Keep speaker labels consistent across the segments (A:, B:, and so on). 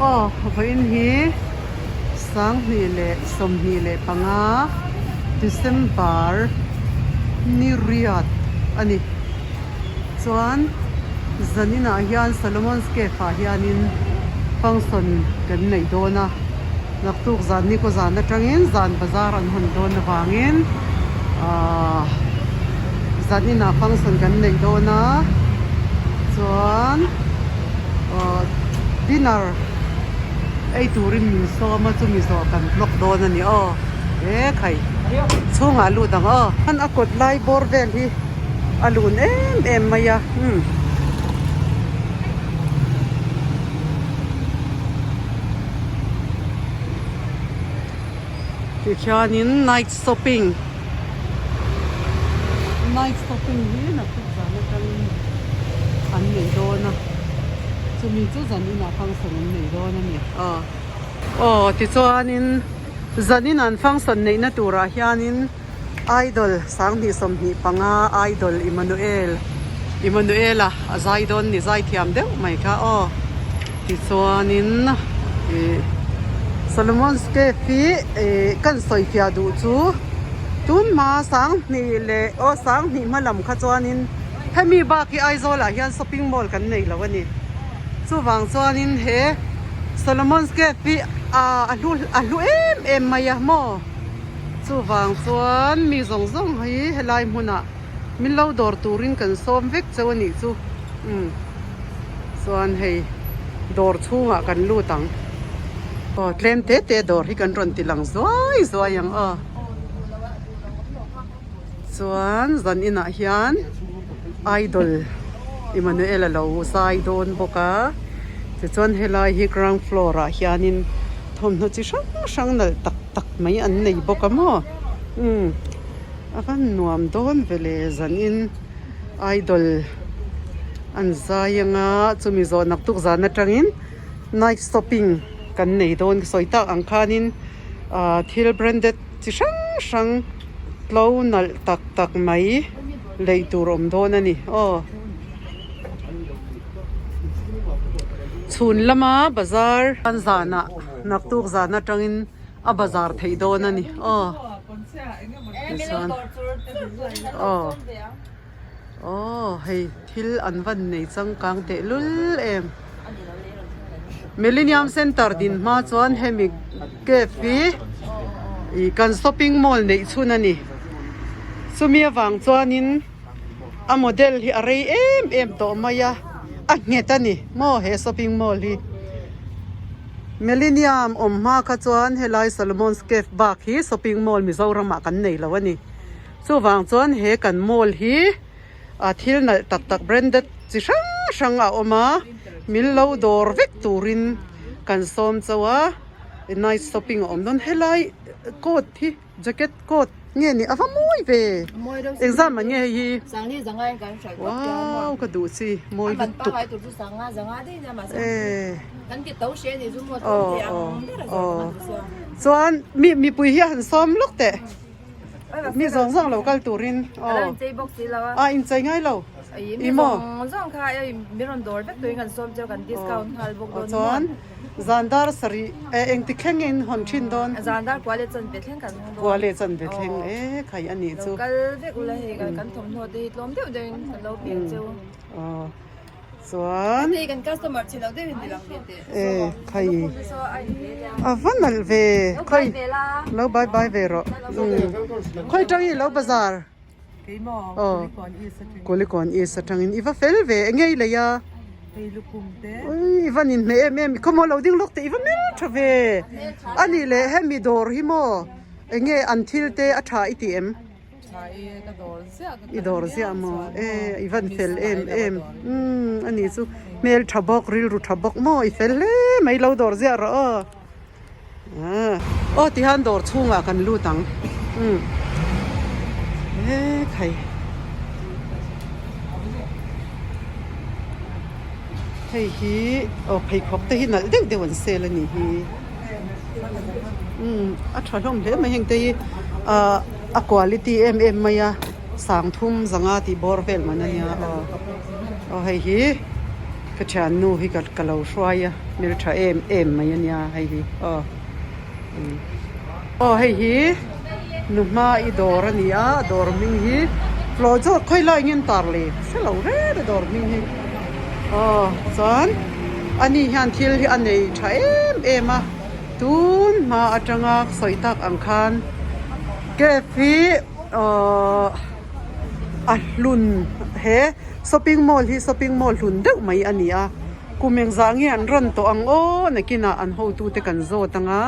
A: Aw vawiin hi 2025 December ni riat a ni. Chuan zaninah hian Solomon's Cave ah hianin function kan neih dawn a, naktuk zan ni kaw zan atangin zan bazar an hawn dawn avangin ahh zaninah function kan neih dawn a chuan ahh dinner ei turin min sawm a chumi zawh kan vlog dawn a ni aw he khai chhungah lut ang aw a kawt lai bawr vel hi. A lun em em mai a umm. Tikhianin night shopping night shopping hi naktuk zan atangin an nei dawn a chumi chu zan inah function an nei dawn a ni aw. Aw tichuanin zanin an function neihna turah hianin. Idol 2025 Idol Immanuel Immanuela a zai dawn ni zai thiam deuh mai kha aw tichuanin ih Solomon's Cave hi ih kan sawi fiah duh chu tun hma sanghnih leh aw sanghnih hma lam kha chuanin hemi bak hi Aizawl ah hian shopping mall kan nei lo a ni chuvang chuanin he Solomon's Cave hi a hlu a hlu em em mai a maw. Chuvang chuan mi zawng zawng hi helai hmunah min lo dawr turin kan sawm vek cheu a nih chu umm chuan hei dawr chhungah kan lut ang aw tlem te te dawr hi kan rawn ti lang zuai zuai ang aw chuan zan inah hian idol Emmanuel a lo zai dawn bawk a tichuan helai hi ground floor ah hianin thawmhnaw chi hrang hrang nalh tak tak mai an nei bawk a maw umm a van nuam dawn ve le zanin idol an zai anga chumi zawh naktuk zan atangin night shopping kan nei dawn ka sawi tak ang khanin ah thil branded chi hrang hrang tlo nalh tak tak mai lei tur awm dawn a ni aw. Chhun lama bazar zanah naktuk zan atangin a bazar theih dawn a ni aw tichuan aw aw hei thil an van nei changkang tehlul em Millennium Centre din hma chuan hemi cave hi ih kan shopping mall neih chhun a ni chumi avang chuanin. A model hi a rei em em tawh mai a, a nghet a ni maw he shopping mall hi. Millennium awm hma kha chuan helai Solomon's Cave bak hi shopping mall Mizoram ah kan nei lo a ni. Chuvang chuan he kan mall hi a thil nalh tak tak branded chi hrang hrang a awm a, min lo dawr vek turin kan sawm chauh a, night shopping a awm dawn helai coat hi. Jacket coat nge ni a va mawi ve exam an nge hei hi wow ka duh chi mawi lutuk e aw aw aw chuan mi mipui hi a han sawm lawk teh mi zawng zawng lo kal turin aw a inchei ngai lo i maw chuan. Zan dar sarih eh engti thleng in hawn thin dawn?
B: Zan dar kua leh chanve thleng kan hawng dawn.
A: Kua leh chanve thleng e khai a nih chu.
B: Lo kal vek ula hei kan thawmhnaw te hi tlawm deuh deuh in kan lo pek cheu.
A: Aw chuan.
B: Hei kan customer chhe lo deuh in ti lang ve teh.
A: E khai a va nalh ve khawi lo bye bye ve rawh. Khawi tang i lo bazar. Aw Kulikawn East atangin i va fel ve enge i lei a ui i va ninhmeh em em khaw maw lo ding lawk teh i va hmel tha ve a nih leh hemi dawr hi maw enge an thil te a tha i tih em i dawr ziah maw e i van fel em em umm a nih chu hmel tha bawk rilru tha bawk maw i fel hle mai lo dawr ziah rawh aw. Aw tihian dawr chhungah kan lut ang umm he khai hei hi aw pheikhawk te hi nalh deuh deuh an sale a nih hi umm a tha hlawm hle mai heng te hi ah a quality em em mai a sangthum zanga tih bawr vel man a nia aw aw hei hi. Ka thiannu hi ka ka lo hruai a hmeltha em em mai a nia hei hi aw aw hei hi nu hma i dawr a ni a a dawr hming hi hlawh zawk khawi lai nge an tar le hre lo reng a dawr hming hi aw chuan ani hian thil hi a nei tha em em a tun hma atanga sawi tak ang khan cave hi aww a hlun he shopping mall hi shopping mall hlun deuh mai a ni a kum engzah nge an rawn tawh ang aw nakinah an hotute kan zawt ang a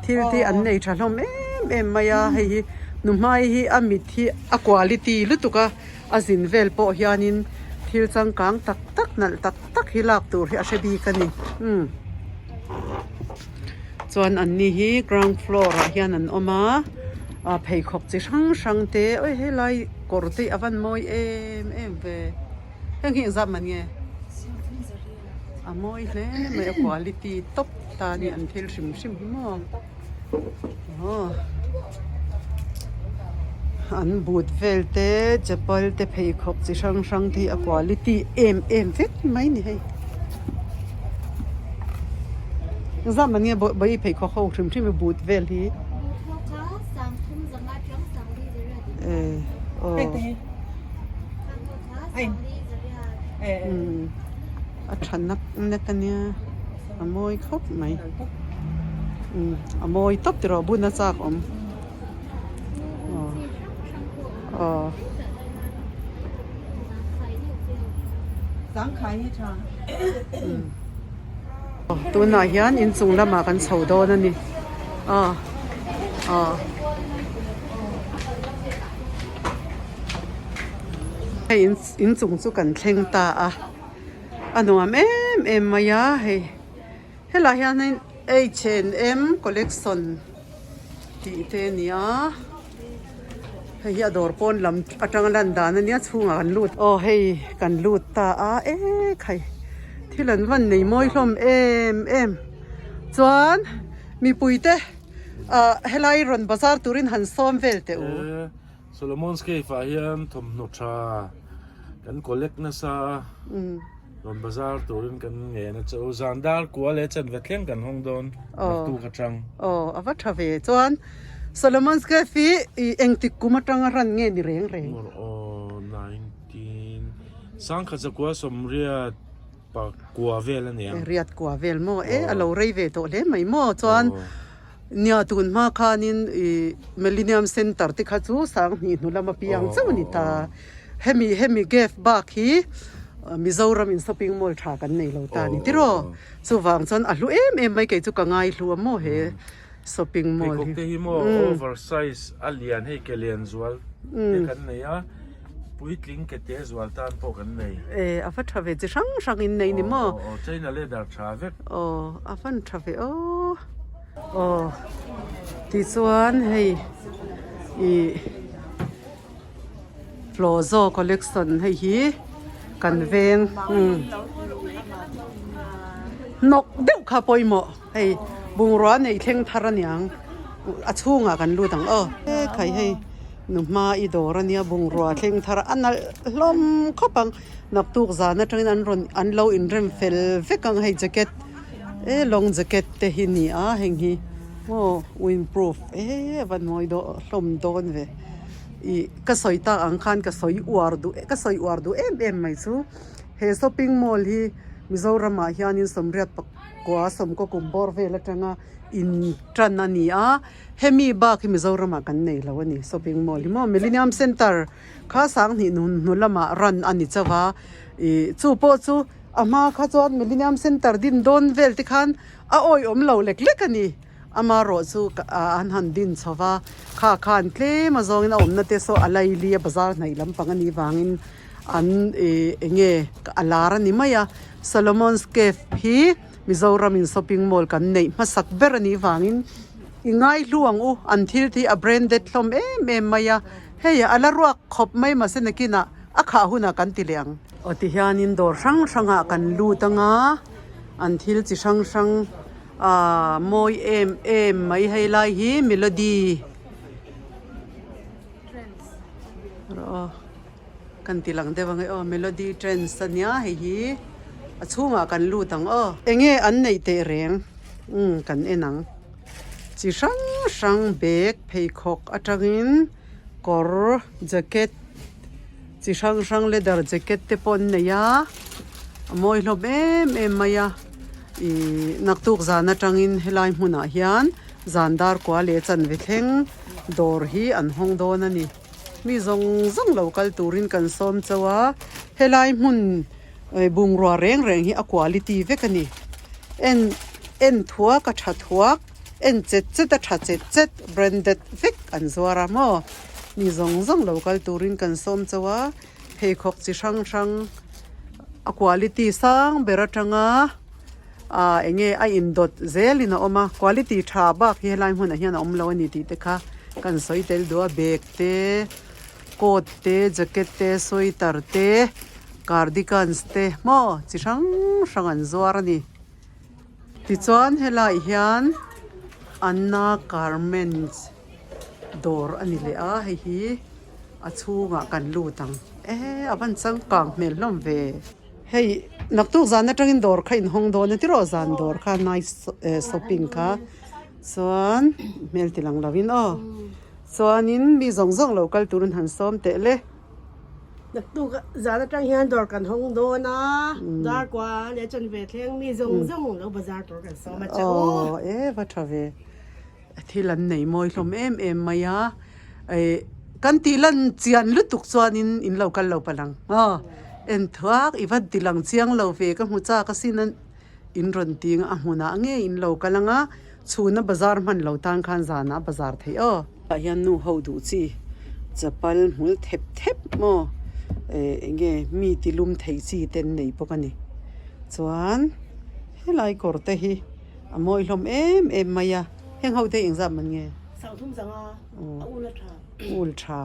A: thil te an nei tha hlawm em em mai a hei hi nu hmai hi a mit hi a quality lutuk a a zin vel pawh hianin thil changkang tak tak nalh tak tak hi lak tur hi a hre bik a ni umm chuan an ni hi ground floor ah hian an awm a ah pheikhawk chi hrang hrang te awi helai kawr te hi a van mawi em em ve heng hi engzat man nge a mawi hle mai a quality tawp ta a ni an thil hrim hrim hi maw aw an but vel te chapal te pheikhawk chi hrang hrang te hi a quality em em vek mai a ni hei engzat man nge bawi pheikhawk ho hrim hrim hi but vel hi eh aw. A tha nak nek a nia a mawi khawp mai umm a mawi tawp tiraw a bun a chak awm aw aw. Tunah hian inchung lamah kan chho dawn a ni aw aw. Hei inchung chu kan thleng ta a a nuam em em mai a hei helaiah hianin H and M collection tih te a ni a hei hi a dawr pawn lam atanga lan dan a nia chhungah kan lut aw hei kan lut ta a ekhai thil an van nei mawi hlawm em em chuan mipui te ah helai rawn bazar turin han sawm vel teh u.
C: Solomon's Cave ah hian thawmhnaw tha kan collect nasa a, rawn bazar turin kan ngen a chu zan dar kua leh chanve thleng kan hawng dawn naktuk atang.
A: Aw a va tha ve chuan Solomon's Cave hi engtik kum atanga ran nge ni reng reng?
C: Aw 19 sangkhat zakua sawmriat pakua vel a nia.
A: Riat kua vel maw e a lo rei ve tawh hle mai maw chuan Nia tun hma khanin ih Millennium Centre te kha chu Sanghnih hnu lama piang chauh a ni ta. Hemi hemi gap bak hi Mizoram in shopping mall tha kan nei lo ta a ni tiraw. Chuvang chuan a hlu em em mai kei chu ka ngai hlu a maw he shopping mall hi.
C: Pheikhawk te hi maw over size a lian hei ke lian zual te kan nei a, puitling ke te zual tan pawh kan nei.
A: E a va tha ve chi hrang hrang in nei ni maw.
C: Aw aw China leather tha vek.
A: Aw a van tha ve aw. Aw tichuan hei ih Flozo collection hei hi kan veng umm hnawk deuh kha pawimawh hei bungrua neih thleng thar aniang a chhungah kan lut ang aw hekhai hei nu hma i dawr ania bungrua thleng thar a nalh hlawm khawp ang naktuk zan atangin an rawn an lo inrem fel vek ang hei jacket. E long jacket te hi ni a heng hi maw windproof e va hnuai dawh hlawm dawn ve ih ka sawi tak ang khan ka sawi uar duh ka sawi uar duh em em mai chu he shopping mall hi Mizoram ah hianin sawmriat pakua sawmkaw kum bawr vel atanga in tan a ni a hemi bak hi Mizoram ah kan nei lo a ni shopping mall hi maw Millennium Centre kha sanghnih hnu lamah run a ni chauh a ih chu pawh chu. A hma kha chuan Millennium Centre din dawn vel te khan a awihawm lo lek lek a ni. Amarawh chu an han din chho va, kha khan tlem a zawngin a awmna te saw a laili a bazar hnaih lampang a nih vangin an ih eng nge a lar a ni mai a. Solomon's Cave hi Mizoram in shopping mall kan neih hmasak ber a nih vangin i ngaihlu ang u, an thil te hi a branded hlawm em em mai a, hei a la ruak khawp mai mahse nakinah a khah hunah kan ti leh ang. Aw ti hianin dawr hrang hrangah kan lut anga an thil chi hrang hrang ahh mawi em em mai hei lai hi melody rawh aw kan ti lang deuh ang e aw melody trends ania hei hi. A chhungah kan lut ang aw. Enge an neih teh reng? Umm kan en ang. Chi hrang hrang bag pheikhawk atangin kawr jacket chi hrang hrang leather jacket te pawh an nei a a mawi hlawm em em mai a ihh naktuk zan atangin helai hmunah hian zan dar kua leh chanve thleng dawr hi an hawng dawn a ni mi zawng zawng lo kal turin kan sawm chauh a helai hmun bungrua reng reng hi a quality vek a ni en en thuak a tha thuak en chet chet a tha chet chet branded vek an zuar a maw. Mi zawng zawng lo kal turin kan sawm chauh a, pheikhawk chi hrang hrang a quality sang ber atanga ah eng nge a indawt zelin a awm a, quality tha bak hi helai hmunah hian a awm lo a ni tih te kha kan sawi tel duh a, bag te coat te jacket te sweater te cardigans te maw chi hrang hrang an zuar a ni. Tichuan helaiah hian Anna garments dawr a ni leh a hei hi a chhungah kan lut ang e a van changkang hmel hlawm ve hei naktuk zan atangin dawr kha inhawng dawn a tiraw zan dawr kha night shopping kha chuan hmel ti lang lovin aw chuanin mi zawng zawng lo kal turin han sawm teh le.
D: Naktuk zan atang hian dawr kan hawng dawn a dar kua leh chanve thleng mi zawng zawng lo bazar tur kan sawm a che u.
A: Aw e va tha ve. Thil an nei mawi hlawm em em mai a, eh kan tih lan chian lutuk chuanin in lo kal lo palh ang aw, en thuak i va ti lang chiang lo ve ka hmu chak asin a in rawn ti ang a hmunah nge in lo kal ang a, chhuna bazar hman lo tan khan zanah a bazar theih aw. Tah hian nu ho duh chi chapal hmul thep thep maw eh eng nge mi ti lum thei chi te an nei bawk a ni chuan helai kawr te hi. A mawi hlawm em em mai a, heng ho te engzat man nge?
D: Sangthum zanga a ul a tha.
A: Ul tha.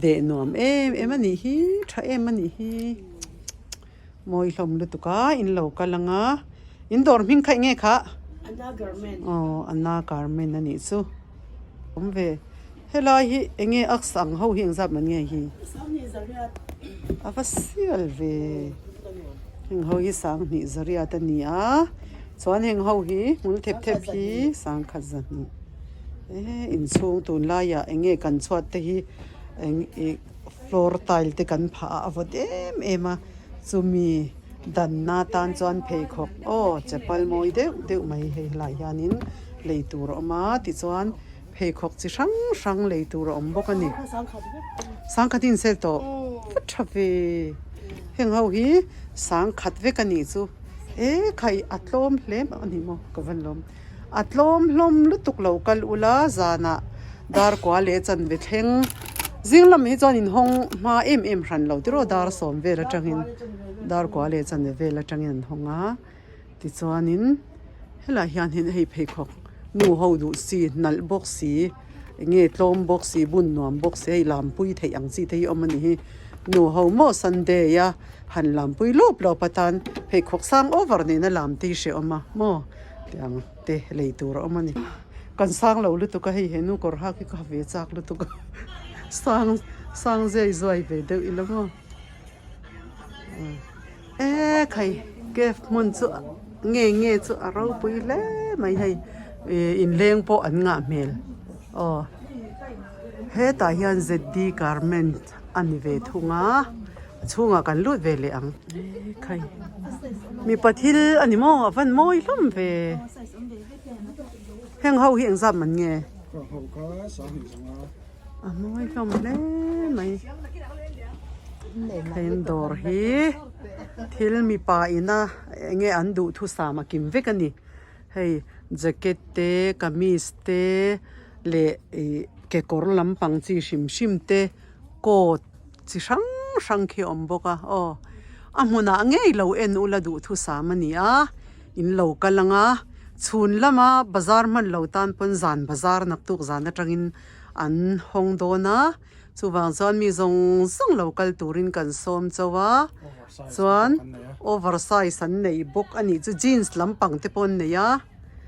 A: Deh nuam em em a nih hi, tha em a nih hi. Mawi hlawm lutuk a, in lo kal ang a. In dawr hming kha eng nge kha?
D: Anna Garment.
A: Aw, Anna Garment a nih chu. Awm ve. Helai hi eng nge aks ang ho hi engzat man nge hi?
D: Sanghnih zariat.
A: A va sial ve. Heng ho hi sanghnih zariat a ni a. Chuan heng ho hi hmul thep thep hi sangkhat zahnih. E inchhung tunlaiah eng nge kan chhuat te hi eng ih floor tile te kan phah a a vawt em em a. Chumi danna tan chuan pheikhawk aw chapal mawi deuh deuh mai hei helaiah hianin lei tur a awm a tichuan. Pheikhawk chi hrang hrang lei tur a awm bawk a ni. Sangkhat in sel tawh va tha ve. Heng ho hi sangkhat vek a nih chu. E khai a tlawm hle a ni maw ka van lawm. A tlawm hlawm lutuk lo kal ula zanah dar kua leh chanve thleng zing lam hi chuan inhawng hma em em hran lo tiraw dar sawm vel atangin dar kua leh chanve vel atangin an hawng a. Tichuanin helaiah hian hin hei pheikhawk nu ho duh si nalh bawk si eng nge tlawm bawk si bun nuam bawk si hei lampui theih ang chi te hi a awm a ni hi nu ho maw sunday a han lampui lawp lawp atan pheikhawk sang over nena lam te hi hrehawm a maw tiang te lei tur a awm a ni kan sang lo lutuk a hei he nu kawr hak hi ka ha ve chak lutuk a sang sang zai zuai ve deuh ila maw. E khai cave hmun chu nge nge chu a ropui hle mai hei ih inleng pawh an ngah hmel aw hetah hian z d garment a ni ve thung a a chhungah kan lut ve leh ang e khai mipa thil a ni maw a van mawi hlawm ve heng ho hi engzat man nge. A mawi hlawm hle mai heng dawr hi thil mipa ina eng nge an duhthusam a kim vek a ni hei jacket te kamis te leh ih kekawr lampang chi hrim hrim te coat chi hrang hrang khi a awm bawk a aw a hmunah ngei lo en ula duhthusam a ni a. In lo kal ang a, chhun lama bazar hman lo tan pawn zan bazar naktuk zan atangin an hawng dawn a, chuvang chuan mi zawng zawng lo kal turin kan sawm chauh a, chuan over size an nei bawk a nih chu jeans lampang te pawh an nei a.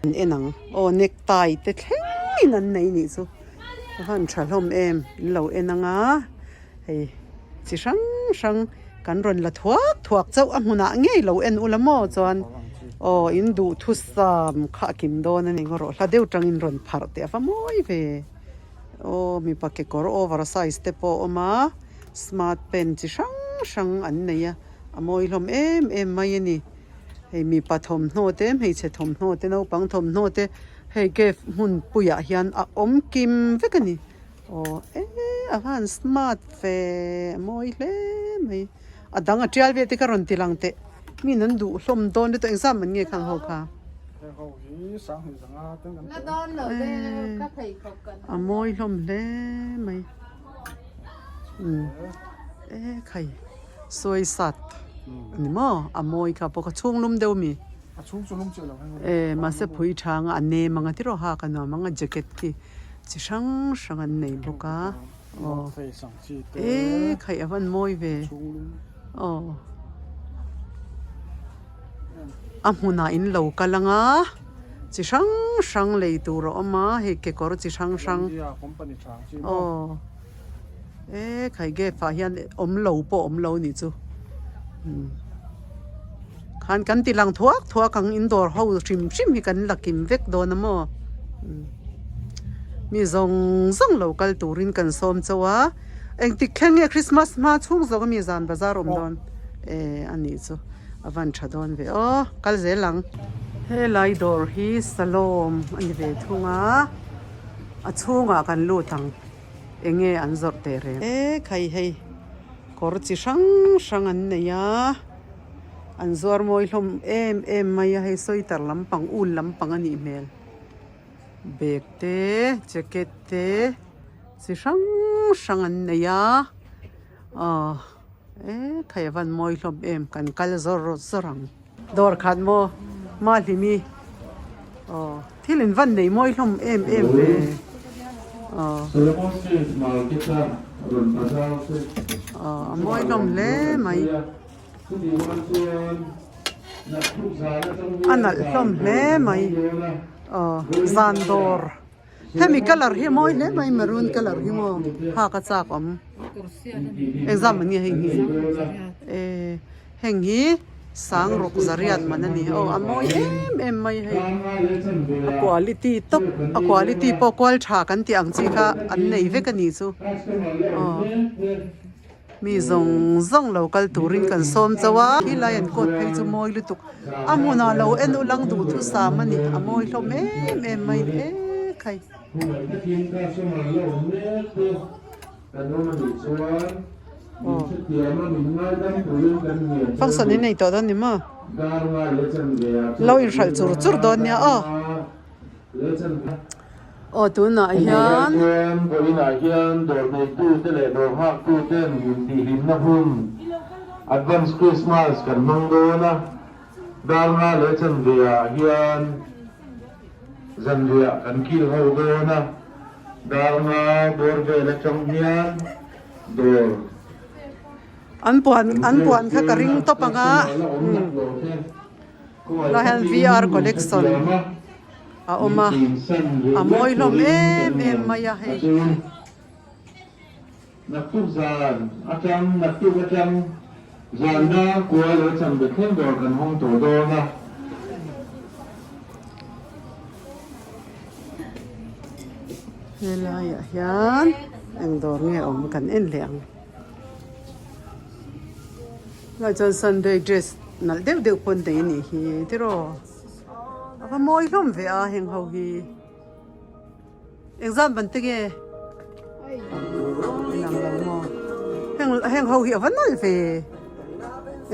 A: An en ang aw necktie te thlengin an nei nih chu a van tha hlawm em in lo en ang a hei chi hrang hrang. Kan rawn la thuak thuak chauh a hmunah ngei lo en ula maw chuan aw in duhthusam kha a kim dawn a ni ngaw rawh hla deuh tangin rawn pharh teh a va mawi ve aw mipa kekawr over size te pawh a awm a smart pant chi hrang hrang an nei a a mawi hlawm em em mai a ni hei mipa thawmhnaw te hmeichhe thawmhnaw te naupang thawmhnaw te hei cave hmun puiah hian a awm kim vek a ni. Aw e a van smart ve a mawi hle mai a dang a tial vel te kha rawn ti lang teh mi in an duh hlawm dawn lutuk engzam an nge khang ho kha a mawi hlawm hle mai umm e khai sawi sat a ni maw a mawi kha pawh kha chhung lum deuh ami. E mahse phui tha anga a nem anga tiraw hak a nuam anga jacket khi chi hrang hrang an nei bawk a aw e khaih a van mawi ve aw a hmunah in lo kal anga chi hrang hrang lei tur a awm a hei kekawr chi hrang hrang aw e khaih gate ah hian awm lo pawh awm lo nih chu umm. Khan kan ti lang thuak thuak ang in dawr ho hrim hrim hi kan la kim vek dawn a maw mi zawng zawng lo kal turin kan sawm chauh a engtik thleng nge Christmas hma chhung zawk ami zan bazar awm dawn e a nih chu a van tha dawn ve aw kal zel ang. Helai dawr hi salawm a ni ve thung a a chhungah kan lut ang enge an zawrh teh reng e khai hei. Kawr chi hrang hrang an nei a, an zuar mawi hlawm em em mai a, hei sweater lampang ul lampang a nih hmel. Bag te jacket te chi hrang hrang an nei a, aw e khai a van mawi hlawm em kan kal zawr zawr ang. Dawr khat maw Mahlimi aw thil in van nei mawi hlawm em em ve aw aw a mawi hlawm hle mai a nalh hlawm hle mai aw zan dawr. Hemi colour hi a mawi hle mai maroon colour hi maw hak a chak awm exam an nge hei hi eh heng hi sang ruk zariat man a ni aw a mawi em em mai hei a quality tawp a quality pawh kual tha kan tih ang chi kha an nei vek a nih chu aw. Mi zawng zawng lo kal turin kan sawm chauh a, khi lai an kawt phei chu mawi lutuk. A hmunah lo en u lang duh thu sam a ni, a mawi hlawm em em mai ni e khai. Aw function in nei tawh dawn ni maw? Lo inhralh chur chur dawn nia aw. Aw tunah hian.
E: Chuan vawiinah hian dawr neitute leh dawr nghaktuten intihhlimna hun Advance Christmas kan hmang dawn a, dar nga leh chanveah hian zanriah kan kil ho dawn a, dar nga bawr vel atang hian dawr
A: An puan an puan kha ka ring tawp ang a. Lai hian VR collection a awm a, a mawi hlawm em em mai a hei.
E: Naktuk zan atang naktuk atang zan dar kua leh chanve thleng dawr kan hawng tawh dawn a.
A: Helaiah hian eng dawr nge awm kan en leh ang. Lai chuan Sunday dress nalh deuh deuh pawn nei a nih hi tiraw a va mawi hlawm ve a heng ho hi engzam ban te nge inang lo maw heng heng ho hi a va nalh ve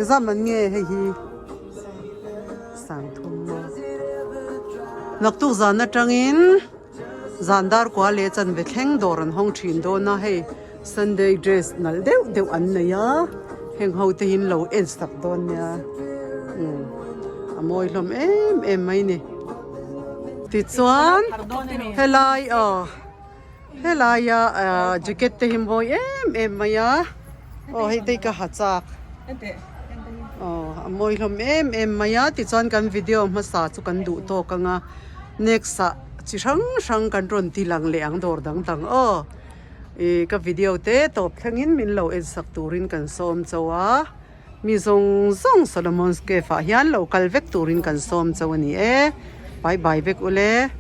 A: engzam ban nge hei hi sangthum maw naktuk zan atangin. Zan dar kua leh chanve thleng dawr an hawng thin dawn a, hei Sunday dress nalh deuh deuh an nei a, heng ho te hi an lo en sak dawn nia umm a mawi hlawm em em mai ni. Tichuan helai aw helaia ah jacket te hi mawi em em mai a, aw hei te hi ka ha chak aw a mawi hlawm em em mai a, tichuan kan video hmasa chu kan duh tawk ang a. Next ah chi hrang hrang kan rawn ti lang leh ang dawr dang dang aw. Ih ka video te tawp thlengin min lo en sak turin kan sawm chauh a. Mi zawng zawng Solomon's Cave ah hian lo kal vek turin kan sawm chauh a ni e. Bye bye vek ule.